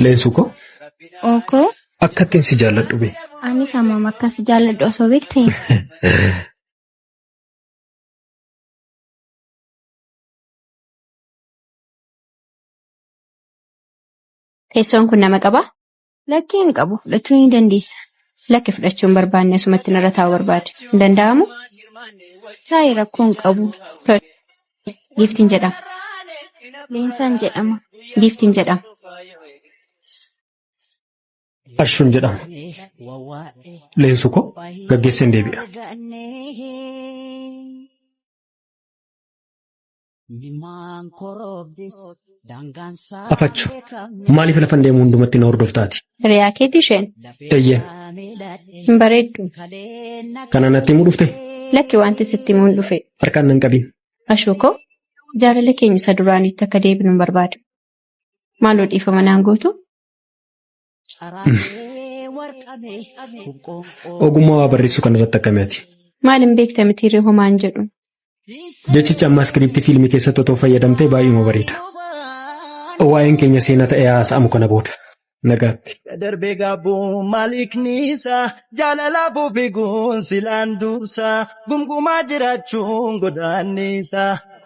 Leensuu koo Ookoo, akka ittiin si jaalladhu bee. Anis hammam akka si jaalladhu osoo beektee. Teessoon kun nama qabaa? Lakkii hin qabu fudhachuu ni dandeessa. Lakki fudhachuu hin barbaanne asumatti narra taa'uu barbaade. Hin danda'amu? Taa'i rakkoo hin qabu. Tole. Giiftiin jedhama. Leensaan jedhama. Giiftiin jedhama. Ashuun jedhama. Leensuu koo gaggeesseen deebi'a. Afachu maaliif lafan deemu hundumatti na hordoftaati? Hiriyaa keeti isheen? Eeyyeen. Hin bareeddu. Kana natti himuu dhufte? Lakki wanti sitti himuun dhufe. Harkaan nan qabin. Ashuu koo jaalala keenya isa duraaniitti akka deebinu hin barbaadu. Maaloo dhiifama naan gootu? Ogummaa waa barreessuu kanarratti akkamii ati? Maal hin beekta mitiiree homaan jedhu. Jechicha ammaa iskiriiptii fiilmii keessatti otoo fayyadamtee baay'uma bareeda. Waa'een keenya seenaa ta'ee haasa'amu kana booda. Nagaatti. Darbee gaabbuu maalikniisa jaalalaaf fiiguun silaan dursa gumgumaa jiraachuun godaannisa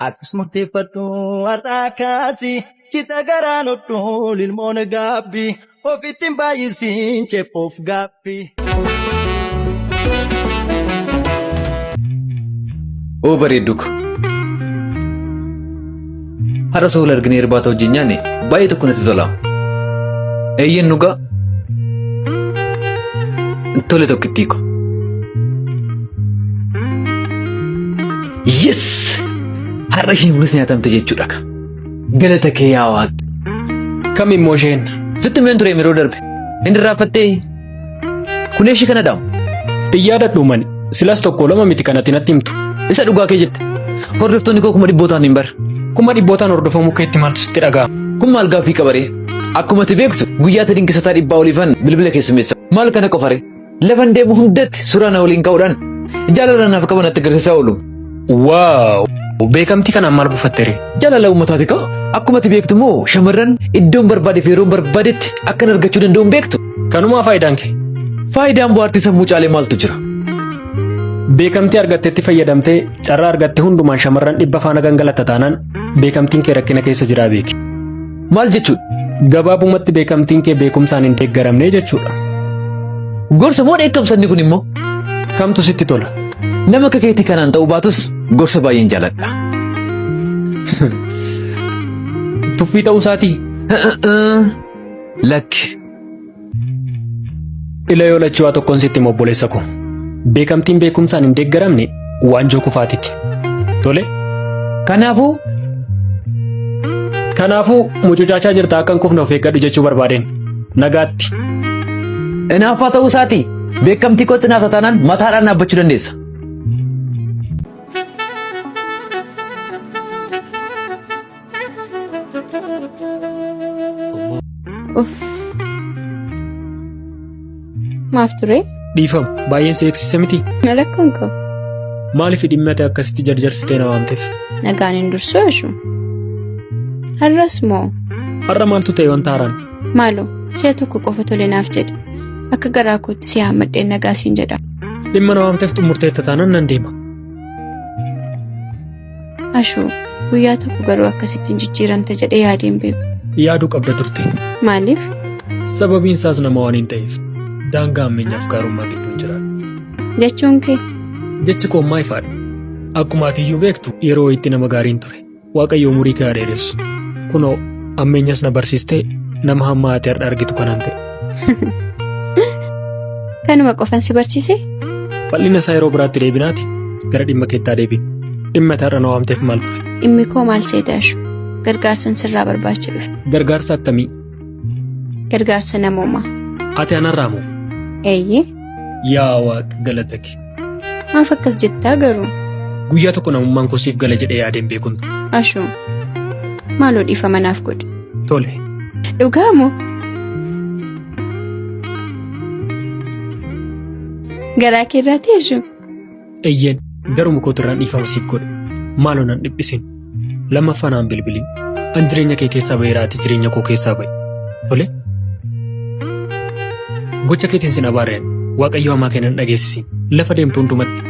akkas murteeffadhu har'aa kaasi cita garaan hodhuun ilmoon gaabbi ofitti hin baay'isiin cephoof gaaffi. Oo bareeddu ko. Har'a osoo wal arginee irbaata wajjin nyaanne baay'ee tokko natti tola. Eeyyeen dhugaa. Tole tokkittii ko. Yes! Har'a isheen kunis nyaatamte jechuudha ka. Galata kee yaa Waaq. Kam immoo isheen? Sitti himeen ture yeroo darbe. Hin irraanfattee? Kun ishee kanadha. Hin yaadadhu mani. Silas tokko lama miti kanatti natti himtu. Isa dhugaa kee jette. Hordoftoonni koo kuma dhibbootaan hin bar. Kuma dhibbootaan hordofamuu keetti maaltu sitti dhaga'ama? Kun maal gaaffii qabaree? Akkuma ati beektu guyyaatti dinqisataa dhibbaa oliifan bilbila keessummeessa. Maal kana qofaree? Lafan deemu hundatti suuraa na waliin ka'uudhaan jaalala naaf qaban natti agarsiisaa oolu. Waaw! Beekamtii kanaan maal buufattere? Jaalala uummataati kaa. Akkuma ati beektu immoo shamarran iddoon barbaade fi yeroon barbaadetti akkan argachuu danda'uun beektu. Kanumaa faayidaan kee? Faayidaan bohaartii sammuu caalee maaltu jira? Beekamtii argattetti fayyadamtee carraa argatte hundumaan shamarran dhibba faana gangalatta taanaan beekamtiin kee rakkina keessa jiraa beeki. Maal jechuudha? Gabaabumatti beekamtiin kee beekumsaan hin deeggaramne jechuudha. Gorsa moo dheekkamsa inni kun immoo? Kamtu sitti tola? Nama akka keetii kanaan ta'uu baatus gorsa baay'een jaaladha. Tuffii ta'uu isaatii? Lakki. Ila yoo lachuu waa tokkoon sitti hima obboleessa koo. Beekamtiin beekumsaan hin deeggaramne waanjoo kufaatiti. Tole? Kanaafuu Kanaafuu mucucaachaa jirta akka hin kufne of eeggadhu jechuu barbaadeen. Nagaatti. Inaaffaa ta'uu isaati. Beekamtii kootti inaafta taanaan mataadhaan dhaabbachuu dandeessa. Uff. Maaf ture? Dhiifama baay'een si eegsise miti. Rakkoo hin qabu. Maaliif dhimma ati akkasitti jarjarsitee na waamteef? Nagaan hin dursuu ashu. Har'as moo? Har'a maaltu ta'e wanta haaraan? Maaloo si'a tokko qofa tole naaf jedhi. Akka garaa kootti si haammadheen nagaa siin jedha. Dhimma na waamteef xumurteetta taanaan nan deema. Ashuu, guyyaa tokko garuu akkasittiin jijjiiramta jedhee yaadee hin beeku. Yaaduu qabda turte. Maaliif? Sababiin isaas nama waan hin ta'eef. Daangaa ammeenyaaf gaarummaa gidduun jiraadha. Jechuun kee? Jechi koo ammaa ifaadha. Akkuma ati iyyuu beektu yeroo itti nama gaariin ture. Waaqayyo umurii kee haa dheeressu. Kunoo ammeenyas na barsiistee nama hamma ati har'a argitu kanaan ta'e. Kanuma qofan si barsiise? Bal'ina isaa yeroo biraatti deebinaati gara dhimma keettaa deebiin. Dhimma ati har'a na waamteef maal ture? Dhimmi koo maal seete Ashu? Gargaarsan sirraa barbaacha dhufe. Gargaarsa akkamii? Gargaarsa namoomaa. Ati anarraa moo? Eeyyee. Yaa Waaq galata kee. Maaf akkas jettaa garuu? Guyyaa tokko namummaan koo siif gala jedhee yaadeen beekun. Ashuu. Maaloo dhiifama naaf godhi. Tole. Dhugaa moo? Garaa kee irraa ta'e Ashuu? Eeyyeen garuma kootirraan dhiifama siif godhe. Maaloo nan dhiphisin. Lammaffaa naan bilbilin. An jireenya kee keessaa ba'eera ati jireenya koo keessaa ba'i. Tole? Gocha keetiin sin abaare ani. Waaqayyo hamaa kee nan dhageessisin. Lafa deemtu hundumatti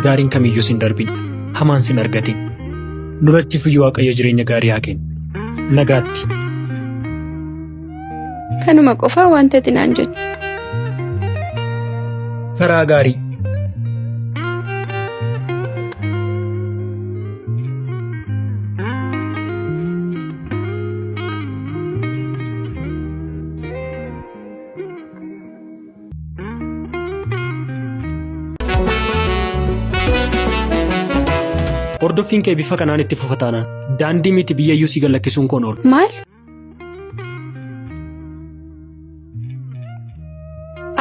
gaariin kamiyyuu sin darbin. Hamaan sin argatin. Nu lachiifiyyuu Waaqayyo jireenya gaarii haa kennu. Nagaatti. Kanuma qofaa wanta ati naan jettu. Karaa gaarii. Hordoffiin kee bifa kanaan itti fufa taanaan daandii miti biyya iyyuu si gallakkisuun koon oolu. Maal?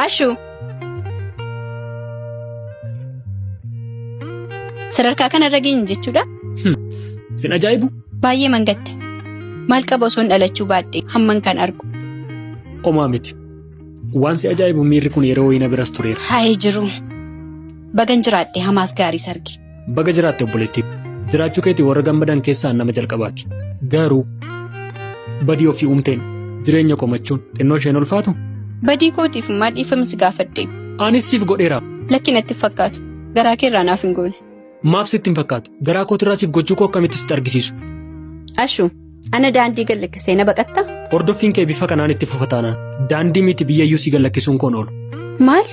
Ashuu. Sadarkaa kanarra geenye jechuudha. Sin ajaa'ibu? Baay'ee mangadda. Maal qaba osoon dhalachuu baadhee hamman kan argu. Omaa miti. Waan si ajaa'ibu miirri kun yeroo wayii na biras tureera. Haayee jiru. Bagan jiraadhe hamaas gaariis arge. Baga jiraatte obboleettii. Jiraachuu keetii warra gammadan keessaa nama jalqabaati. Garuu badii ofii uumteen jireenya komachuun xinnoo isheen ulfaatu Badii kootiif immoo dhiifama si gaafadhe. anis siif godheera. Lakki natti hin fakkaatu. Garaa kee irraa naaf hin goone. Maaf sitti hin fakkaatu? Garaa kootirraa siif gochuu koo akkamitti sitti argisiisu? Ashu, ana daandii gad lakkistee na baqatta? Hordoffiin kee bifa kanaan itti fufa taanaan daandii miti biyya iyyuu si gad lakkisuun koon oolu. Maal?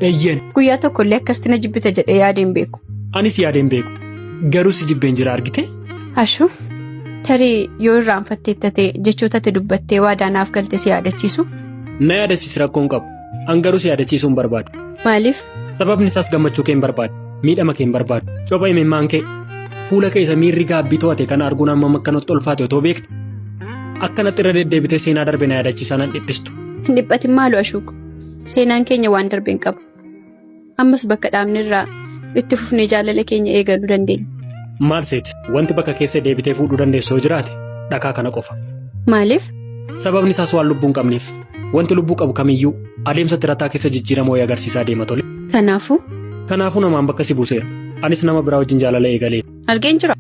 Eeyyeen Guyyaa tokko illee akkasitti na jibbita jedhee yaadee hin beeku. anis yaadeen beeku. Garuu si jibbeen jira argite? Ashu, tarii yoo irraanfatteetta ta'e jechoota ati dubbattee waadaa naaf galte si yaadachiisu? Na yaadachiisi rakkoon qabu. An garuu si yaadachiisuu hin barbaadu. Maaliif? Sababni isaas gammachuu kee hin barbaadu. Miidhama kee hin barbaadu. Copha imimmaan kee. Fuula kee isa miirri gaabbii to'ate kana arguun hammam akkanatti ulfaate otoo beekte. Akkanatti irra deddeebitee seenaa darbe na yaadachiisaa nan dhiphistu. Hin dhiphatin maaloo Ashuuko. Seenaan keenya waan darbe hin qabu. Ammas bakka dhaabne irraa itti fufnee jaalala keenya eegaluu dandeenya. Maal seeti? Wanti bakka keessa deebitee fuudhuu dandeessu yoo jiraate dhakaa kana qofa. Maaliif? Sababni isaas waan lubbuu hin qabneef. Wanti lubbuu qabu kamiyyuu adeemsa tirataa keessa jijjiirama wayii agarsiisaa deema tole. Kanaafuu Kanaafuu namaan bakka si buuseera. Anis nama biraa wajjin jaalala eegalee. argeen jira.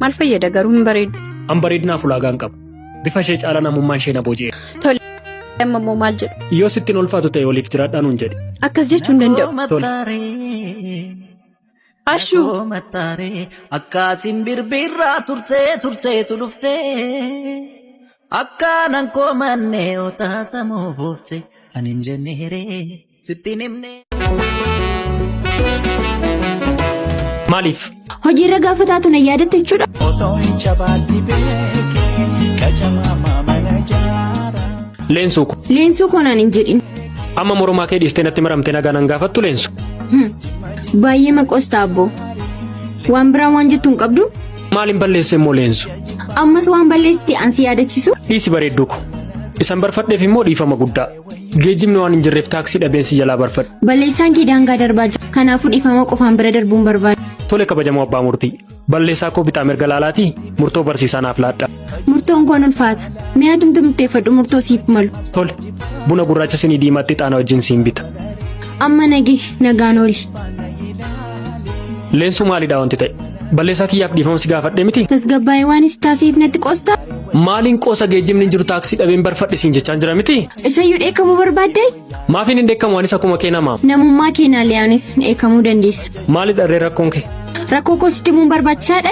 Maal fayyada garuu hin bareedu. An bareedinaaf ulaagaa hin qabu. Bifa ishee caalaa namummaan ishee na booji'e. Tole amma immoo maal jedhu? Yoo sitti hin ulfaatu ta'e waliif jiraadhaa nuun jedhe. Akkas jechuu hin danda'u. Tole. Ashuu Akkaasin birbirraa turtee turteetu dhuftee akkaanan koomannee otaasamoo boofte ani hin jenneeree sittiin himne. Maaliif? Hojiirra gaafa taatu na yaadattu jechuudha. Otoo hin jabaatti beekee qacamaa mana jaara. Leensuu ko. Leensuu koo naan hin jedhin. Amma mormaa kee dhiistee natti maramtee nagaa nan gaafattu leensu. Baay'ee maqoosta abboo. Waan biraa waan jettu hin qabdu? Maaliin balleesse immoo leensu? Ammas waan balleessite an si yaadachiisu? Dhiisi bareedduu ko. Isan barfadheef immoo dhiifama guddaa. Geejjibni waan hin jirreef taaksii dhabeen si jalaa barfadhe. Balleessaan kee daangaa darbaa jira. Kanaafuu dhiifama qofaan bira darbuun barbaada. Tole kabajamoo abbaa murtii. Balleessaa koo bitaa mirga laalaatii murtoo barsiisaa naaf laadha. Murtoon koon ulfaata. Mi'a tumtu murteeffadhu murtoo siif malu. Tole. Buna gurraacha sinii diimaatti xaana wajjin siin bita. Amma nage nagaan ooli. Leensuu maalidha wanti ta'e? Balleessaa kiyyaaf dhiifama si gaafadhe miti? Tasgabbaa'ee waan si taasiseef natti qoosta? Maaliin qoosa geejjibni hin jiru taaksii dhabeen barfadhe siin jechaan jira miti? Isayyuu dheekkamuu barbaaddee? Maafiin hin dheekkamu anis akkuma kee namaa. Namummaa kee naaliyaanis dheekkamuu dandeessa. Maalidha ree rakkoon kee? Rakkoo koo sitti himuun barbaachisaadha?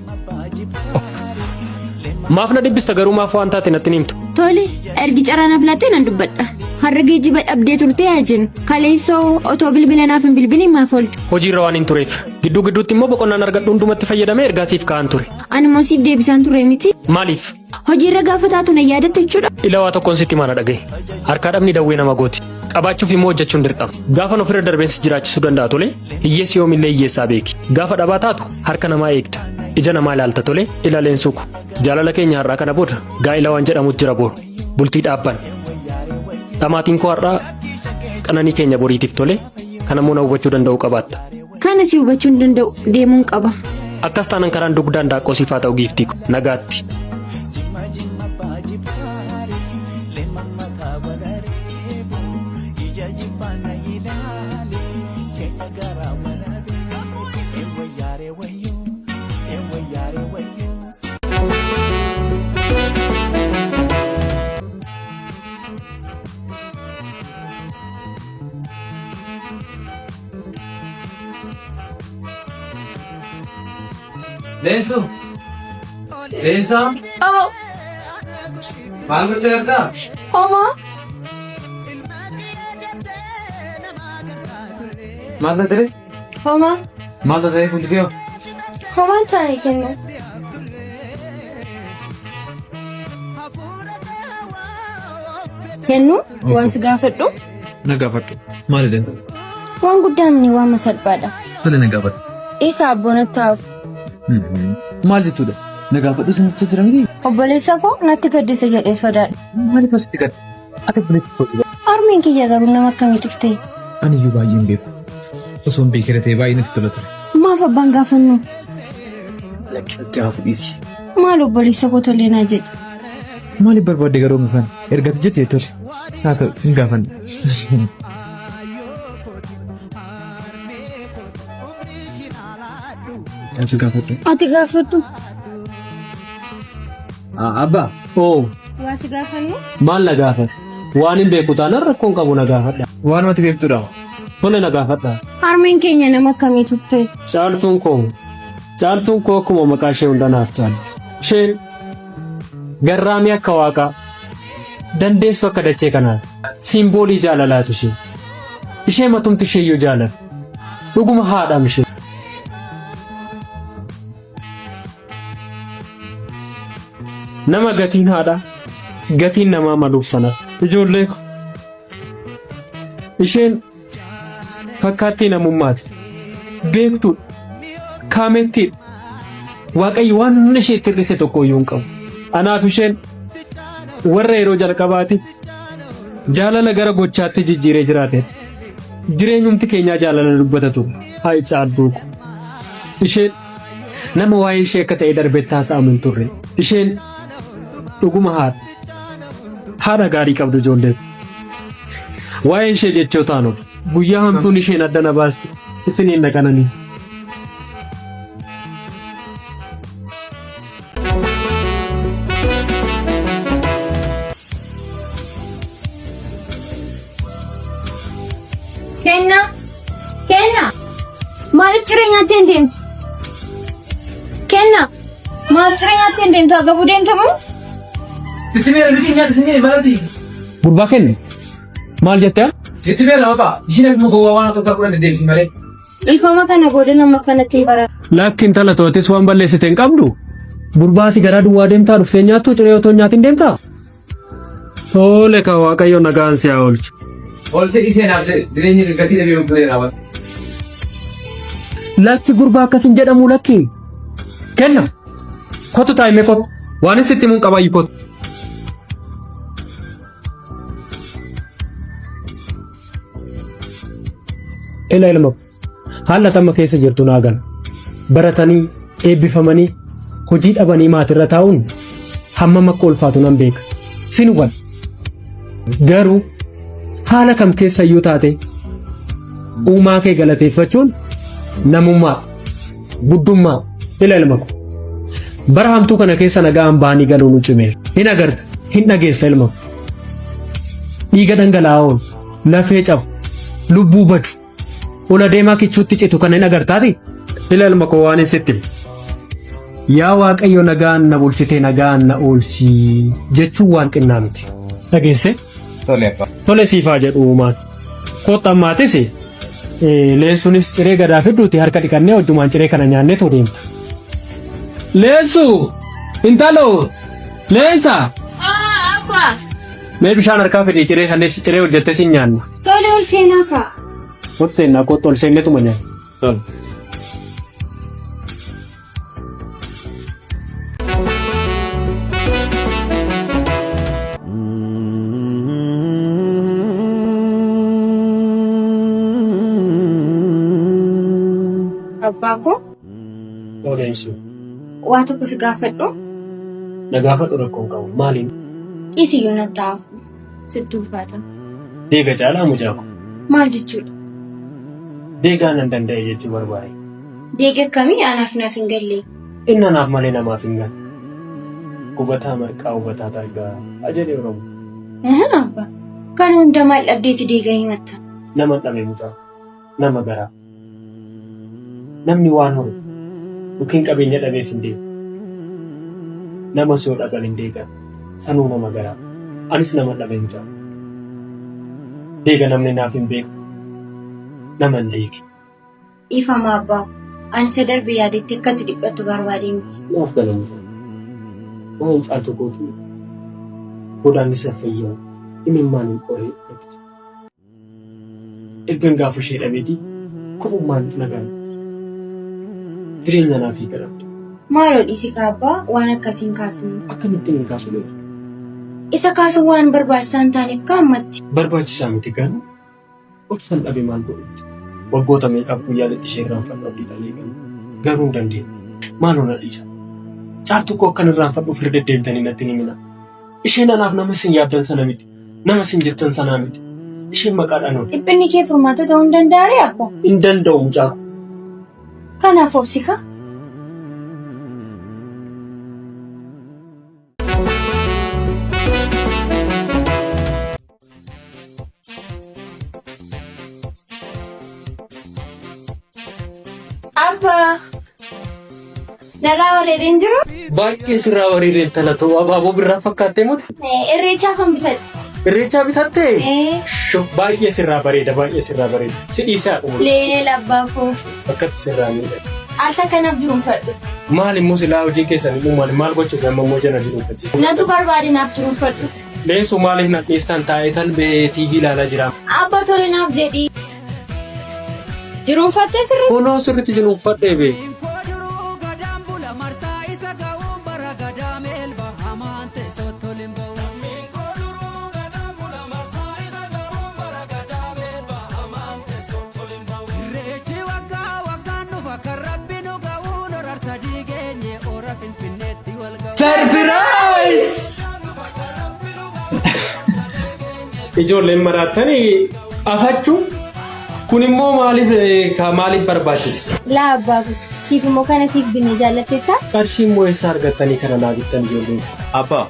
Maaf na dhibbista garuu maaf waan taate natti hin himtu? Tole, ergi carraa naaf laattee nan dubbadha. Har'a geejjiba dhabdee turtee haa jennu. Kaleessoo otoo bilbila naaf hin bilbiliin maaf oolte? Hojiirra waan hin tureef. Gidduu gidduutti immoo boqonnaan argadhu hundumatti fayyadamee ergaa siif kaa'an ture. Ani immoo siif deebisaan ture miti. Maaliif? Hojiirra gaafa taatu na yaadatta jechuudha. Ila waa tokkoon sitti maana dhagaye. Harkaa dhabni dawwee nama gooti. Qabaachuuf immoo hojjechuun dirqama. Gaafa ofirra darbeen si jiraachisuu danda'a tole, hiyyeessi yoomillee hiyyeessaa beeki. Gaafa dhabaa taatu harka namaa eegda. Ija namaa ilaalta tole, ila leensuu ko. Jaalala keenya har'aa kana booda gaa'ila waan jedhamutu jira boru. Bultii dhaabban. Dhamaatiin koo har'aa qananii keenya boriitiif tole, kana immoo na hubachuu danda'uu qabaatta. Kana si hubachuu hin danda'u deemuun qaba. Akkas taanan karaan dugdaan daaqqoo siif haa ta'u giiftii ko. Nagaatti. Leensu. Leensaa. Oo, Maal gochaa jirtaa? homaa. Maal taatee? Homaa. Maal taatee fuulli kee? Homaan taane kennu. Kennu waan si gaafadhu. Na gaafadhu. Maali den? Waan guddaa mini waan salphaadha. Tole na gaafadhu. Isa abboonatti hafu. Maal jechuudha? Na gaafadhu sin jechaa jira miti? Obboleessa koo natti gaddisa jedhee sodaadha. Maaliif asitti gadda? Ati obboleetti koo dhugaa. Harmeen kiyya garuu nama akkamii turte? Ani iyyuu baay'ee hin beeku. Osoo hin beekne ta'e baay'ee natti tola ture. Maaf abbaan gaafannu? Lakki natti hafu dhiisi. Maal obboleessa koo tolee naa jedhe. Maaliif barbaadde garuu amma kana? Erga ati jettee tole. Haa ta'u hin gaafanne. Ati gaafadhu. Ati gaafadhu. Abbaa. Oo, Waa si gaafannu? maal na gaafadha? Waan hin beeku taanaan rakkoon qabu na gaafadha. Waan ati beektudha. Tole na gaafadha. Harmeen keenya nama akkamii turte? Caaltuun koo Caaltuun koo akkuma maqaa ishee hunda naaf caalti. Isheen garraamii akka waaqaa dandeessu akka dachee kanaa simboolii jaalalaati ishee. Ishee matumti ishee iyyuu jaalala. Dhuguma haadhaam ishee. Nama gatiin haadhaa gatiin namaa maluuf sana ijoollee ko isheen fakkaattii namummaati. Beektuudha. Kaamettiidha. Waaqayyo waan humna ishee itti hir'ise tokko iyyuu hin qabu. Anaaf isheen warra yeroo jalqabaati jaalala gara gochaatti jijjiiree jiraate. Jireenyumti keenyaa jaalala dubbata ture. Hayi caaltuu ko. Isheen nama waa'ee ishee akka ta'e darbetti haasa'amu hin turre. Isheen dhuguma haadha. Haadha gaarii qabdu ijoollee. Waa'ee ishee jechootaan ol. Guyyaa hamtuun isheen adda na baaste isiniin na qananiis. Kenna! Kenna! Maaliif ciree nyaattee hin deemtu? Kenna! Maaliif ciree nyaattee hin deemtu? Agabuu deemta moo? Sitti meera miti nyaata si meera malati. Gurbaa kenne maal jettee? Sitti meera maqaa isheen akkuma gowwaa waan tokko kudhan deddeebisi malee. Dhiifama kana booda nama akkanatti hin baratu. Lakki intala tootis waan balleessite hin qabdu. Gurbaati garaa duwwaa deemtaa dhuftee nyaattu ciree otoo hin nyaatin deemtaa? Tole ka Waaqayyo nagaan si haa oolchu. Oolchee dhiisee naaf jedhe jireenyi gatii dhabee bubbuleera bara. Lakki gurbaa akkas hin jedhamu lakki. Kenna. Kottu taa'imee kottu. Waan sitti himuun qabaayyu kottu. Ila ilma koo. Haala tamma keessa jirtu naa gala. Baratanii, eebbifamanii, hojii dhabanii maatirra taa'uun hammam akka ulfaatu nan beeka. Sin hubadha. Garuu haala kam keessa iyyuu taate uumaa kee galateeffachuun namummaa, guddummaa ila ilma koo. Bara hamtuu kana keessa nagaan bahanii galuu nu cimeera. Hin agarta, hin dhageessa ilma koo. Dhiiga dhangala'aa oolu, lafee cabu, lubbuu badu. Ol adeemaa kichuutti citu kana hin agartaati? Ila ilma koo waan sitti himu. Yaa Waaqayyo nagaan na bulchitee nagaan na oolchi jechuun waan xinnaa miti. Dhageesse? Tole abbaa. Tole siif haa jedhu uumaan. Kottu ammaatis leensuunis ciree gadaa fidduuti harka dhiqannee hojjumaan ciree kana nyaannee too deemta. Leensu! Intalo! Leensa! Abbaa! Mee bishaan harkaa fidii ciree sanis ciree hojjettee sin nyaanna. Tole ol seenaa kaa. Ol seennaa kottu ol seennetuma nyaanna. Tole. Abbaa koo Odeessu. waa tokko si gaafadhu. Na gaafadhu rakkoon qabu. Maaliin? Dhiisiyyuu natti hafu. Sitti ulfaata. Deega caalaa mucaa ko. Maal jechuudha? Deegaa nan danda'e jechuu barbaade. Deega akkamii anaaf naaf hin galle. Inni anaaf malee namaaf hin galle. Gubataa marqaa hubataa targaa jedhe Oromoo. Ahaa abba. Kana hunda maal dhabdeeti deega himatta? Nama dhabe mucaa. Nama garaa. Namni waan horu. Yookiin qabeenya dhabeef hin deemu. Namas yoo dhaban hin deegan. Sanuu nama garaa. Anis nama dhabe hin ta'u. Deega namni naaf hin beeku. Nama hin deege. Dhiifama abbaa. Ani isa darbe yaadetti akka ati dhiphattu barbaadee miti. Naaf galamu. Waa'een caaltuu kootii godaannisa fayyaa imimmaan hin qoree natti. Ergan gaafa ishee dhabeetii kophummaan nagaan jireenya naaf hiika dhabde. Maaloo dhiisi kaa abbaa waan akkasii hin kaasini. Akkamittiin hin kaasu beeku? Isa kaasuun waan barbaachisaa hin taaneef kaa ammatti. Barbaachisaa miti garuu obsan dhabe maal godhutti. Waggoota meeqaaf guyyaan itti ishee irraanfadhu abdiidhaan eegan. Garuu hin dandeenye. Maaloo na dhiisa. Caaltuu koo akkan irraanfadhuuf irra deddeebitanii natti hin himinaa. Isheen anaaf nama isin yaaddan sana miti. Nama isin jettan sanaa miti. Isheen maqaadhaan oole. Dhiphinni kee furmaata ta'uu hin danda'aree abbaa? Hin danda'u mucaa koo. Kanaaf obsi kaa. Abbaa. Narraa bareedeen jiru. Baay'ee sirraa bareedee intala ta'u abaaboo birraa fakkaattee muti. Irreechaaf kan bitadhe. Irreechaa bitattee? Ee. Sho baay'ee sirraa bareeda baay'ee sirraa bareeda. Si dhiisee haa dhumu. Leel abbaa koo. Akkatti sirraa miidhaga. Al takka naaf jiruunfadhu. Maal immoo silaa hojiin keessan hin dhumaane maal gochuuf amma immoo jana jiruunfachiisa. Natu barbaade naaf jiruunfadhu. Leensu maaliif na dhiistan taa'ee talbee TV ilaalaa jira. Abba tole naaf jedhi. Jiruunfattee sirriitti? Kunoo sirriitti jiruunfadhee bee. Surprise! Ijoolleen maraattanii afachuu kun immoo maaliif maaliif barbaachise? Laa abbaa koo siif immoo kana siif binne jaallatteetta? Qarshii immoo eessaa argattanii kana naa bittan ijoolleen? Abbaa,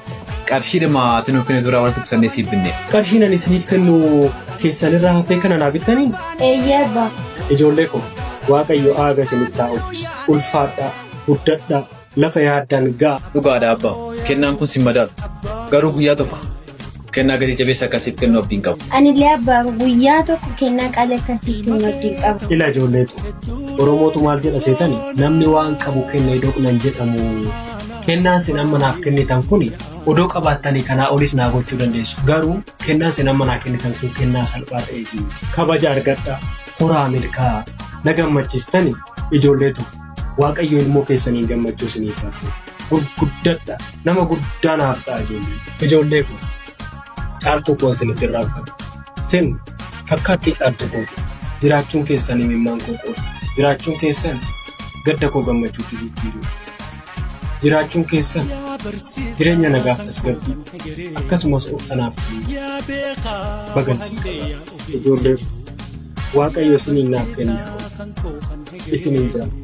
qarshiidhuma ati nuuf kennitu irraa walitti qusannee siif binne. Qarshiin ani isiniif kennu keessanirraa hafee kana naa bittanii? Eeyyee abbaa. Ijoollee koo Waaqayyo aaga isinitti haa uffisu. Ulfaadhaa, guddadhaa, lafa yaaddan ga'a. Dhugaadha abbaa, kennaan kun sin madaalu. Garuu guyyaa tokko kennaa gatii jabeessa akka siif kennu abdiin qaba. Anillee abbaa koo guyyaa tokko kennaa qaalii akka siif kennu abdiin qaba. Ila ijoolleetu Oromootu maal jedha seetani namni waan qabu kenne doqnan jedhamu. Kennaan sin amma naaf kennitan kun odoo qabaattanii kanaa olis naa gochuu dandeessu. Garuu kennaan sin amma naa kennitan kun kennaa salphaa ta'eeti. Kabaja argadhaa, horaa milkaa'aa, na gammachiistani ijoolleetu Waaqayyo ilmoo keessaniin gammachuu isiniif haa kennu. Gurguddadha, nama guddaa naaf ta'a ijoollee. Ijoollee koo caaltuu koo isinitti irraanfadhu. Sin fakkaattii caaltuu kooti. Jiraachuun keessan imimmaan koo qoorsa. Jiraachuun keessan gadda koo gammachuutti jijjiiru. Jiraachuun keessan jireenya nagaaf tasgabbii akkasumas obsa naaf kennu. Bagan isin qaba. Ijoollee koo Waaqayyo isiniin naaf kenne isiniin jaalladha.